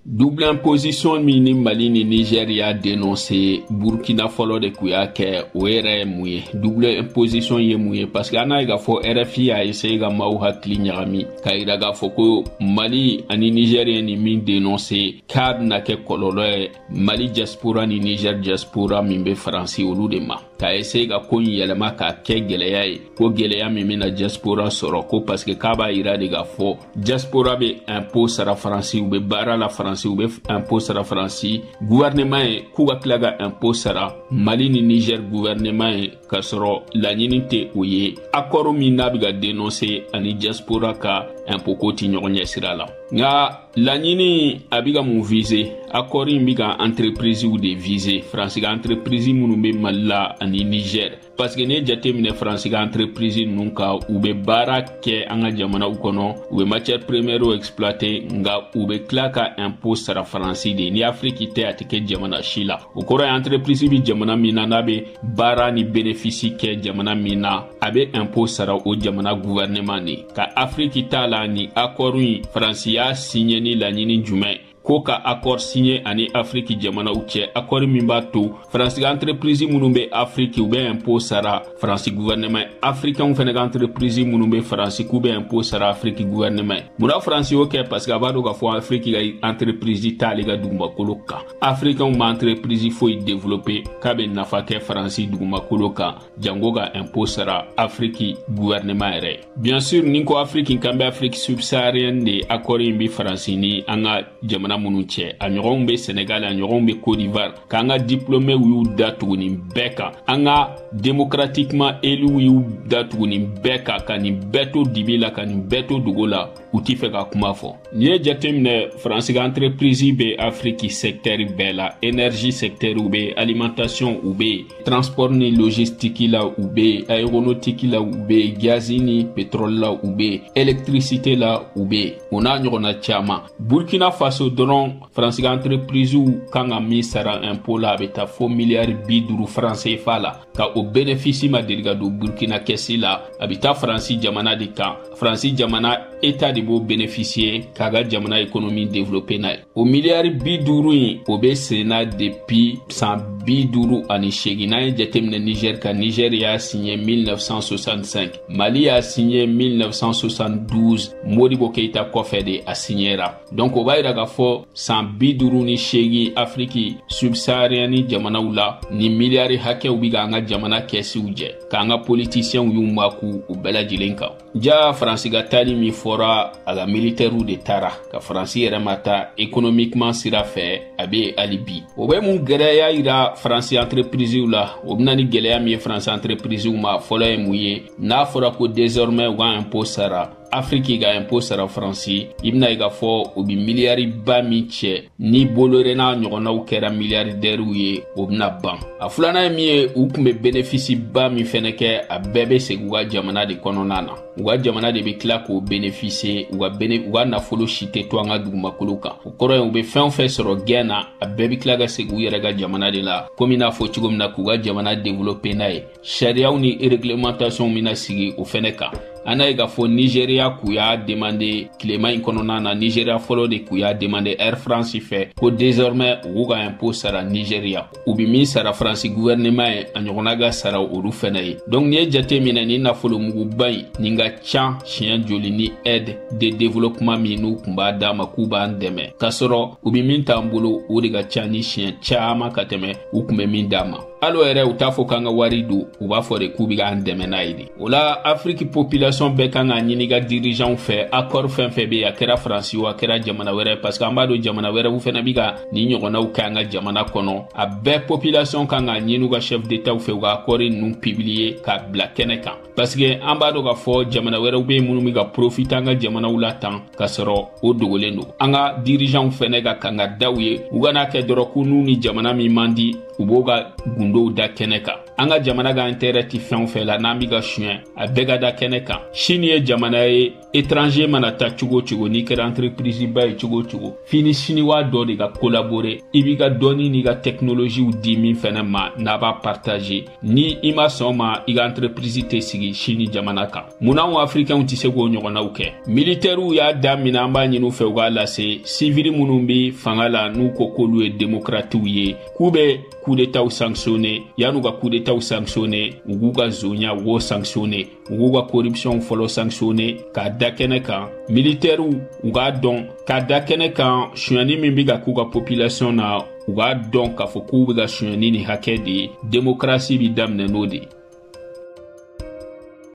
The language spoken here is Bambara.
Double imposition min ni Mali ni Niger y'a dénoncé, Burkina fɔlɔ de kun y'a kɛ. O yɛrɛ ye mun ye? Double imposition ye mun ye? Parce que an n'a ye k'a fɔ RFI y'a essayé ka maaw hakili ɲagami k'a yira k'a fɔ ko Mali ani Niger ye nin min dénoncé, k'a bɛna kɛ kɔlɔlɔ ye Mali diaspora ni Niger diaspora min bɛ Faransi, olu de ma, k'a essayer ka ko in yɛlɛma k'a kɛ gɛlɛya ye, ko gɛlɛya min bɛna diaspora sɔrɔ, ko parce que k'a b'a yira de k'a fɔ diaspora bɛ impôt sara Faransi, u bɛ baara la Faransi, u bɛ impôt sara Faransi gouvernement ye, k'u ka tila ka impôt sara Mali ni Niger gouvernement ye, k'a sɔrɔ laɲini tɛ o ye. Accord min n'a bɛ ka dénoncer ani diaspora ka impôt ko ti ɲɔgɔn ɲɛ sira la. Nka laɲini a bɛ ka mun viser? Accord in bɛ ka entreprise de viser, Faransi ka entreprise minnu bɛ Mali la ani Niger, parce que n'i ye jateminɛ Faransi ka entreprise ninnu ka, u bɛ baara kɛ an ka jamanaw kɔnɔ, u bɛ matière première exploiter, nka u bɛ tila ka impôt sara Faransi de. Ni Afiriki tɛ, a tɛ kɛ jamana si la. O kɔrɔ ye, entreprise bɛ jamana min na, n'a bɛ baara ni bénéfice kɛ jamana min na, a bɛ impôt sara o jamana gouvernement de. Ka Afiriki t'a la. Ni accord in, Faransi y'a signé ni laɲini jumɛn? Ko ka accord signé ani Afiriki jamanaw cɛ, accord min b'a to Faransi ka entreprise minnu bɛ Afiriki, u bɛ impôt sara Faransi gouvernement, africain fɛnɛ ka entreprise minnu bɛ Faransi, k'u bɛ impôt sara Afiriki gouvernement. Munna Faransi y'o kɛ? Parce que a b'a dɔn k'a fɔ Afiriki ka entreprise t'ale ka dugumakolo kan. Africain ma entreprise foyi développer k'a bɛ nafa kɛ Faransi dugumakolo kan, jango ka impôt sara Afiriki gouvernement yɛrɛ. Bien sûr, ni ko Afiriki kan bɛ Afrique subsaharienne de. Accord in bɛ Faransi ni an ka jamana minnu cɛ, a ɲɔgɔnw bɛ Sénégal, a ɲɔgɔnw bɛ Côte d'Ivoire. K'an ka diplômés y'u da tugu nin bɛɛ kan, an ka démocratiquement élus y'u da tugu nin bɛɛ kan, ka nin bɛɛ to dibi la, ka nin bɛɛ to dogo la, u ti fɛ ka kuma fɔ. N'i ye jateminɛ, Faransi ka entreprise bɛ Afiriki secteur bɛɛ la: énergie secteur u bɛ, alimentation u bɛ, transport ni logistique la u bɛ, aéronautique la u bɛ, gaz ni pétrole la u bɛ, électricité la u bɛ, o n'a ɲɔgɔnna caman. Burkina Faso dɔrɔn, Faransi ka entreprise kan ka min sara impôt la, a bɛ taa fo miliyari 50 franc CFA la, ka o bénéfice ma deli ka don Burkina kɛsi la. A bɛ taa Faransi jamana de kan. Faransi jamana état de b'o bénéficier k'a ka jamana économie développer n'a ye. O miliyari 50 in, o bɛ sen na depuis san 58. N'an ye jateminɛ Niger ka, Niger y'a signé 1965, Mali y'a signé 1972, Modibo Keïta kɔfɛ de a signéra. Donc o b'a yira k'a fɔ san 58, Afiriki subsaharienne jamanaw la, ni miliyari hakɛw bi k'an ka jamana kɛsiw jɛ, k'an ka politiciens y'u maku u bɛɛ lajɛlen kan. Ja Faransi ka taali min fɔra, a ka militaires de taara, ka Faransi yɛrɛ ma taa. Économiquement sira fɛ, a bɛ hali bi. O bɛ mun gɛlɛya yira Faransi entreprise la? O bɛna ni gɛlɛya min ye Faransi entreprise ma, fɔlɔ ye mun ye? N'a fɔra ko désormais u ka impôt sara Afiriki, ka impôt sara Faransi, i bɛna ye k'a fɔ u bi miliyari ba min cɛ ni Bolloré n'a ɲɔgɔnnaw kɛra milliardaires ye, o bɛna ban. A filanan ye min ye, u tun bɛ bénéfice ba min fɛnɛ kɛ, a bɛɛ bɛ segin u ka jamana de kɔnɔna na. U ka jamana de bɛ tila k'o bénéficier. U ka nafolo si tɛ to an ka dugumakolo kan. O kɔrɔ ye, u bɛ fɛn o fɛn sɔrɔ gɛn na, a bɛɛ bɛ tila ka segin u yɛrɛ ka jamana de la, komi n'a fɔ cogo min na k'u ka jamana développer n'a ye. Sariyaw ni réglementation bɛna sigi o fɛnɛ kan. An n'a ye k'a fɔ Nigéria k'u y'a demandé tilema in kɔnɔna na, Nigéria fɔlɔ de k'u y'a demandé Air France fɛ ko désormais u k'u ka impôt sara Nigéria. U bi min sara Faransi gouvernement ye, a ɲɔgɔnna ka sara olu fɛnɛ ye. Donc n'i ye jate minɛ, ni nafolomuguba in nin ka ca siɲɛ joli ni aide de développement min n'u kun b'a d'a ma k'u b'an dɛmɛ, k'a sɔrɔ u bi min t'an bolo, o de ka ca ni siɲɛ caman ka tɛmɛ u kun bɛ min d'a ma. Hali o yɛrɛ, u t'a fɔ k'an ka wari don, u b'a fɔ de k'u bɛ k'an dɛmɛ n'a ye de. O la, Afiriki population bɛɛ kan k'a ɲini ka dirigeants fɛ, accord fɛn fɛn bɛ yen, a kɛra Faransi o, a kɛra jamana wɛrɛ, parce que an b'a dɔn jamana wɛrɛw fɛnɛ bɛ ka nin ɲɔgɔnnaw kɛ an ka jamana kɔnɔ, a bɛɛ population kan k'a ɲini u ka chef d'état fɛ, u ka accord ninnu publier k'a bila kɛnɛ kan, parce que an b'a dɔn k'a fɔ jamana wɛrɛw bɛ yen minnu bɛ ka profiter an ka jamanaw la tan, k'a sɔrɔ o dogolen don. An ka dirigeants fɛnɛ ka kan ka da u ye, u kana kɛ dɔrɔn ko n'u ni jamana min man di, u b'o ka gundow da kɛnɛ kan. An ka jamana ka intérêt ti fɛn o fɛn la, n'an bɛ ka suɲɛ, a bɛɛ ka da kɛnɛ kan. Chine ye jamana ye, étranger mana taa cogo o cogo, n'i kɛra entreprise ba ye cogo o cogo, f'i ni chinois dɔ de ka collaborer. I b'i ka dɔnni n'i ka technologie di min fɛnɛ ma, n'a b'a partager, ni i ma sɔn ma, i ka entreprise tɛ sigi Chine jamana kan. Munna anw Africains tɛ se k'o ɲɔgɔnnaw kɛ? Militaires y'a daminɛ, an b'a ɲini u fɛ u k'a lase civil minnu bɛ fanga la, n'u ko k'olu ye démocrates ye, k'u bɛ coup d'état sanctionner. Yan'u ka coup d'état sanctionner, u k'u ka zonya, u k'o sanctionner, u k'u ka corruption fɔlɔ sanctionner k'a da kɛnɛ kan. Militaires, u k'a dɔn k'a da kɛnɛ kan, sonyani min bɛ ka k'u ka population na, u k'a dɔn k'a fɔ k'u bɛ ka sonyani ni hakɛ de ye. Démocratie bi daminɛ n'o de ye.